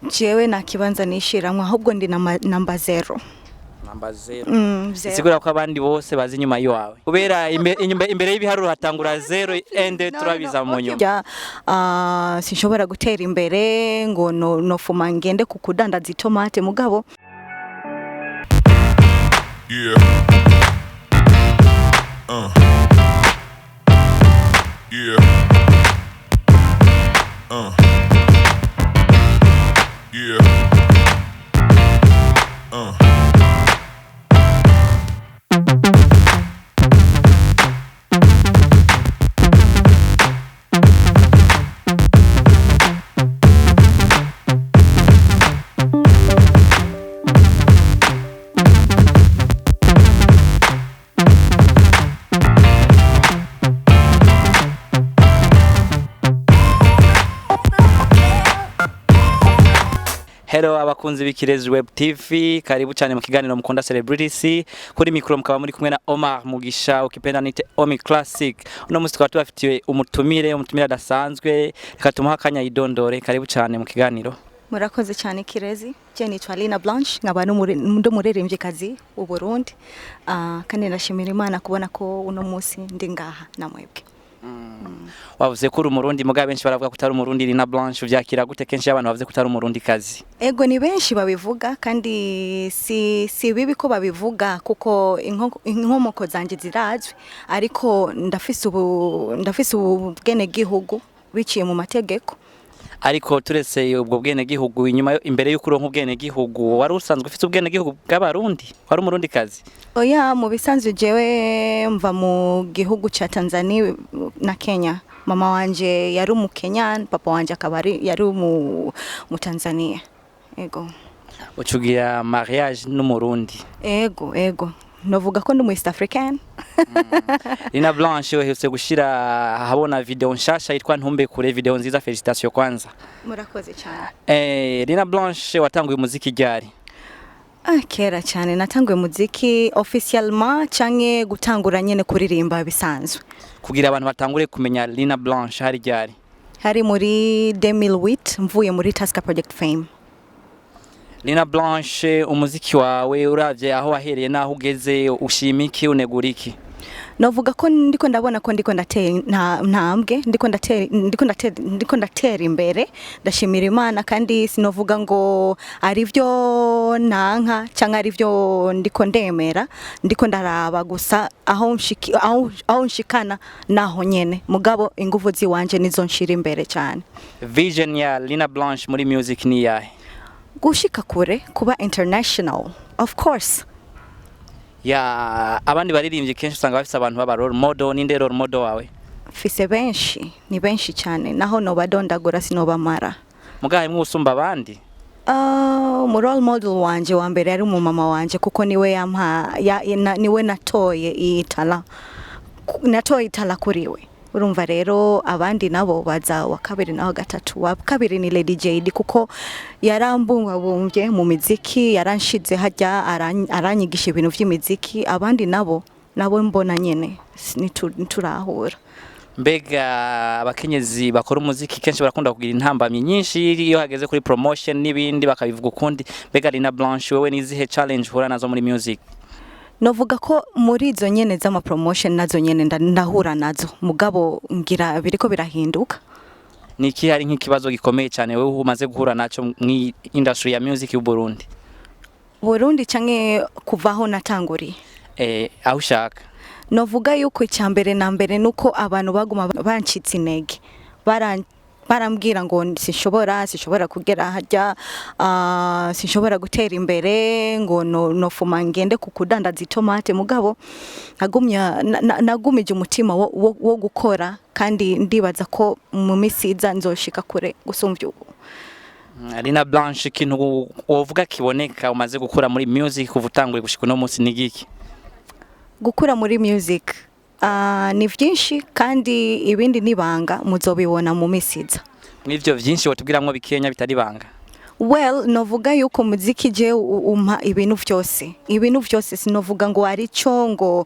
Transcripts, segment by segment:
Jewe nta kibanza nishiramwo, ahubwo ndi namba zero. Namba zero? Zero. Isigura ko abandi bose bazi inyuma y'iwawe, kubera imbere y'ibiharuro hatangura zero ende turabiza mu nyuma. Ya, sinshobora gutera imbere ngo no, nofuma ngende ku kudandaza itomate, mugabo Yeah. Yeah. Yeah. Hello abakunzi b'Ikirezi Web TV, karibu cyane mu kiganiro mukunda Celebrities. Kuri mikro mukaba muri kumwe na Omar Mugisha, ukipenda nite Omi Classic. Uno musi tukaba tubafitiye umutumire adasanzwe. Reka tumuhe akanya yidondore. Karibu cyane mu kiganiro. Murakoze cyane Kirezi. Je nitwa Lina Blanche, nkaba ndi umuririmvyikazi w'u Burundi. Kandi ndashimira Imana kubona ko uno musi ndi ngaha na mwebwe. Wavuze ko uri Umurundi, mugabo benshi baravuga ko utari Umurundi. Lina Blanche, uvyakira gute kenshi iyo abantu bavuze ko utari Umurundi kazi? Ego, ni benshi babivuga, kandi si bibi ko babivuga, kuko inkomoko zanje zirazwi, ariko ndafise ubwene gihugu biciye mu mategeko. Ariko turetse ubwo bwene gihugu, inyuma imbere y'uko uronka ubwene gihugu, wari usanzwe ufite ubwene gihugu bw'Abarundi? Wari Umurundi kazi? Oya, mu bisanzwe jewe mva mu gihugu ca Tanzania na Kenya. Mama wanje yari Umukenya, papa wanje akaba yari mu Tanzania. Ego. Ucugira mariage n'Umurundi? Ego. Novuga ko ndi mu East African. Lina Blanche, uherutse gushira ahabona video nshasha yitwa Ntumbe Kure, video nziza, félicitations kwanza. Murakoze cyane. Lina Blanche, watanguye umuziki ryari? Kera cyane. Natanguye muziki officiellement canke gutangura nyene kuririmba bisanzwe? Kugira abantu batangure kumenya Lina Blanche, hari ryari? Hari muri 2008, mvuye muri Tusker Project Fame. Lina Blanche, umuziki wawe uravye aho wahereye naho ugeze, ushima iki, unegura iki? Novuga ko ndiko ndabona ko ndiko ndatera ntambwe, ndiko ndatera imbere. Ndashimira Imana, kandi sinovuga ngo arivyo nanka canke arivyo ndiko ndemera. Ndiko ndaraba gusa aho nshikana naho nyene, mugabo inguvu ziwanje nizo nshira imbere cyane. Vision ya Lina Blanche muri music ni yahe? Gushika kure, kuba international, of course. Ya, abandi baririmbyi kenshi usanga bafise abantu baba role model. Ninde role model wawe? Mfise benshi, ni benshi cyane, naho nobadondagura sinobamara. Mugabo harimwo usumba abandi? Mu role model wanje wa mbere yari umumama wanje, kuko niwe yampa niwe natoye iyi talent. Natoye itala kuriwe. Urumva rero abandi nabo baza wa kabiri na wa gatatu. Wa kabiri ni Lady JD, kuko yarambungwabumbye mu miziki, yaranshize hajya aranyigisha ibintu vy'imiziki. Abandi nabo mbona nyene ntiturahura. Mbega abakenyezi bakora umuziki kenshi barakunda kugira intambamyi nyinshi iyo hageze kuri promotion n'ibindi, bakabivuga ukundi. Mbega Lina Blanche, wewe nizihe challenge uhura nazo muri music? Novuga ko muri izo nyene z'ama promotion nazo nyene ndahura nazo, mugabo ngira biriko birahinduka. Niki hari nk'ikibazo gikomeye cyane wewe umaze guhura naco mu industry ya music y'u Burundi? Burundi canke kuvaho natanguriye? Aho ushaka. Novuga yuko icya mbere na mbere nuko abantu baguma bancitse intege. Barambwira ngo sinshobora kugera hajya, sinshobora gutera imbere, ngo nofuma ngende ku kudandaza itomate, mugabo nagumije umutima wo gukora, kandi ndibaza ko mu misi iza nzoshika kure gusumvya ubu. Lina Blanche, ikintu wovuga kiboneka umaze gukura muri music kuva utanguye gushika uno munsi ni giki? Gukura muri music ni vyinshi, kandi ibindi nibanga, muzobibona mu misi iza. Mw'ivyo vyinshi wotubwiramwo bikenya bitari banga. Well, novuga yuko muziki je umpa ibintu vyose, ibintu vyose. Sinovuga ngo ari cyo ngo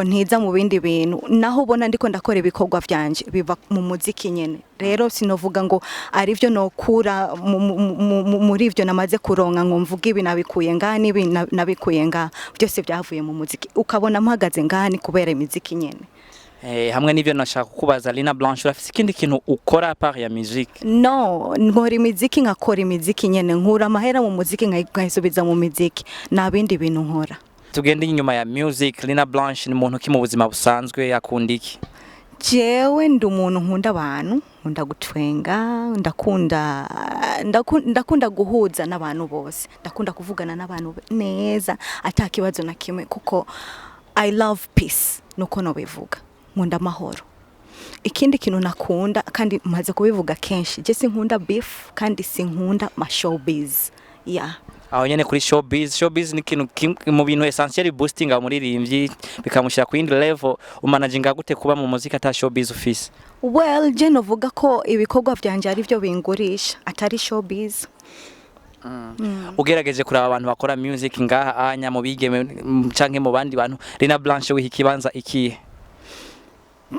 ntiza mu bindi bintu. Naho ubona ndiko ndakora ibikorwa vyanje biva mu muziki nyene. Rero sinovuga ngo ari byo nokura muri ivyo namaze kuronka ngo mvuge ibi nabikuye ngaha n'ibi nabikuye ngaha. Byose byavuye mu muziki. Ukabona mpagaze ngaha ni kubera imiziki nyene. Hamwe n'ivyo nashaka kukubaza, Lina Blanche, urafise ikindi kintu ukora à part ya musique? No, nkora imiziki, nkakora imiziki nyene, nkura amahera mu muziki nkayisubiza mu miziki. Nta bindi bintu nkora. Tugende inyuma ya music. Lina Blanche ni muntu ki mu buzima busanzwe? Akunda iki? Jewe ndi umuntu nkunda abantu, nkunda gutwenga, ndakunda guhuza n'abantu bose, ndakunda kuvugana n'abantu neza ata kibazo na kimwe, kuko I love peace, nuko nobivuga. Nkunda amahoro. Ikindi kintu nakunda, kandi maze kubivuga kenshi, je sinkunda beef kandi sinkunda ma showbiz, yeah. Aho nyene kuri showbiz, showbiz ni ikintu mu bintu essentiel boosting umuririmbyi bikamushyira ku yindi level. Umanaginga gute kuba mu muziki ata showbiz ufise? Well, je novuga ko ibikorwa vyanje ari byo bingurisha, atari showbiz. Ugerageje kuraba abantu bakora music ngaha anya mu bigeme canke mu bandi bantu, Lina Blanche wiha ikibanza ikihe?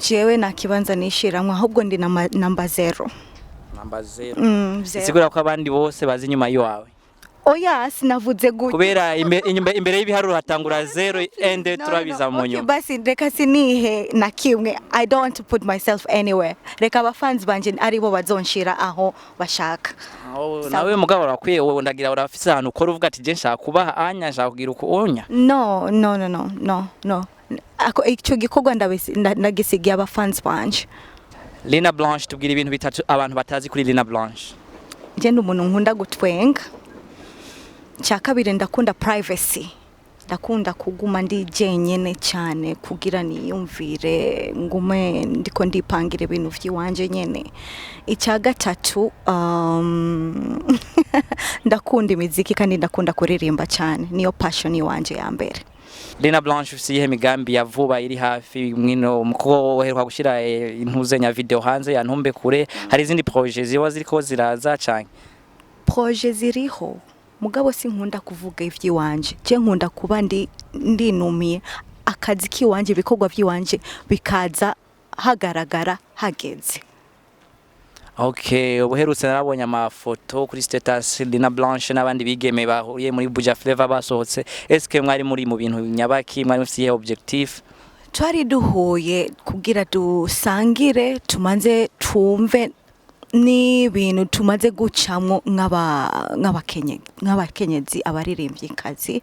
Jewe nta kibanza nishiramwe, ahubwo ndi namba 0. Namba 0? 0. Isigura ko abandi bose bazi inyuma yiwawe? Oya, sinavuze gutyo. Kubera imbere y'ibiharuro hatangura 0 ende No, turabiza no. mu Okay, nyuma. Basi reka sinihe na kimwe. I don't want to put myself anywhere. Reka abafans banje aribo bazonshira aho bashaka. Oh, nawe mugabo urakwiye, wowe ndagira urafise ahantu ukora uvuga ati je nshaka kubaha anya, nshaka kugira uku onya. No, no, no, no, no, no. Ako icyo gikorwa ndagisigiye abafans banje. Lina Blanche, tubwira ibintu bitatu abantu batazi kuri Lina Blanche. Je ndi umuntu nkunda gutwenga. Cya kabiri, ndakunda privacy, ndakunda kuguma ndi jenyene cyane kugira niyumvire, ngume ndiko ndipangira ibintu vy'iwanje nyene. Icya gatatu, ndakunda imiziki kandi ndakunda kuririmba cyane, niyo passion iwanje ya mbere. Lina Blanche, ufise iyihe migambi ya vuba iri hafi mwino, kuko uheruka gushira intuzenya video hanze ya Ntumbe Kure? Hari izindi projet ziba ziriko ziraza canke? Projet ziriho, mugabo sinkunda kuvuga ivy'iwanje. Je nkunda kuba ndi ndinumiye akazi k'iwanje, ibikorwa by'iwanje bikaza hagaragara hageze. Okay, ubuherutse narabonye amafoto kuri status, Lina Blanche n'abandi bigeme bahuriye muri Buja Flavor basohotse. Eske mwari muri mu bintu nyabaki? Mwari mufise iyihe objectif? Twari duhuye kugira dusangire, tumanze twumve n'ibintu tumaze gucamwo nk'abakenyezi abaririmbyikazi,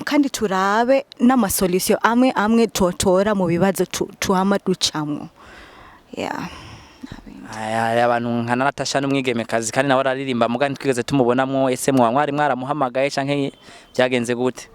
kandi turabe n'amasolution amwe amwe totora mu bibazo tuhama ducamwo, yeah. Aya, hari abantu nka Natasha n'umwigemekazi kandi nawe araririmba, muga ntitwigeze tumubonamwo. Ese mwa mwari mwaramuhamagaye canke byagenze gute?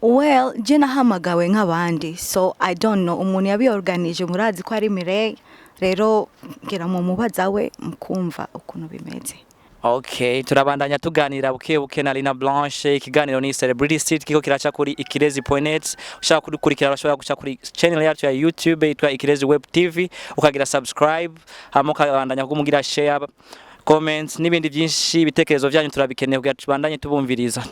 Well, je nahamagawe nk'abandi, so I don't know umuntu yabiorganije. Murazi ko ari Mireille, rero ngira mu mubaza we mukumva ukuntu bimeze. Okay, turabandanya tuganira buke buke na Lina Blanche. Ikiganiro ni Celebrity Street, kiko kiraca kuri ikirezi.net. Ushaka kudukurikira urashobora guca kuri channel yacu ya YouTube yitwa Ikirezi Web TV, ukagira subscribe, hama ukabandanya kumugira share, comments n'ibindi byinshi. Ibitekerezo byanyu turabikeneye kugira tubandanye tubumviriza.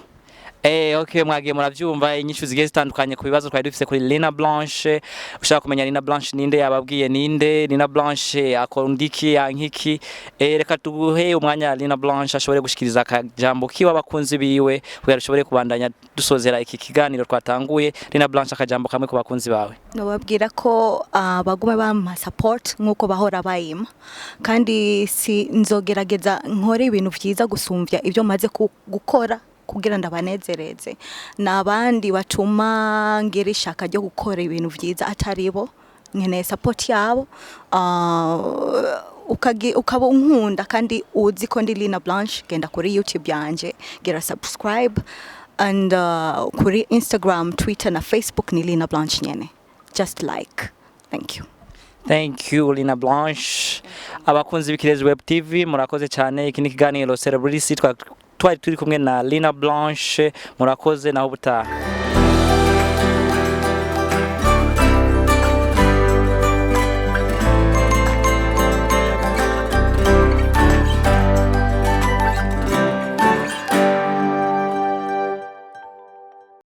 Okay, mwagiye muravyumva inyishu zigiye zitandukanye ku bibazo twari dufise kuri Lina Blanche. Ushaka kumenya Lina Blanche ninde, yababwiye ninde, Lina Blanche akunda iki, yankiki. Reka tuguhe umwanya Lina Blanche ashobore gushikiriza akajambo kiwe abakunzi biwe kugira dushobore kubandanya dusozera iki kiganiro twatanguye. Lina Blanche, akajambo kamwe ku bakunzi bawe. Nobabwira ko bagume bampa support nk'uko bahora bayima, kandi si nzogerageza nkore ibintu vyiza gusumvya ibyo maze gukora kugira ndabanezereze. N'abandi batuma ngira ishaka ryo gukora ibintu vyiza atari bo, nkeneye support yabo. Ukaba unkunda kandi uzi ko ndi Lina Blanche, genda kuri YouTube yanje, gira subscribe, and kuri Instagram, Twitter na Facebook ni Lina Blanche nyene, just like. Thank you. Thank you, Lina Blanche. Abakunzi b'Ikirezi Web TV, murakoze cyane. Iki ni ikiganiro Celebrity, twari turi kumwe na Lina Blanche. Murakoze, naho ubutaha.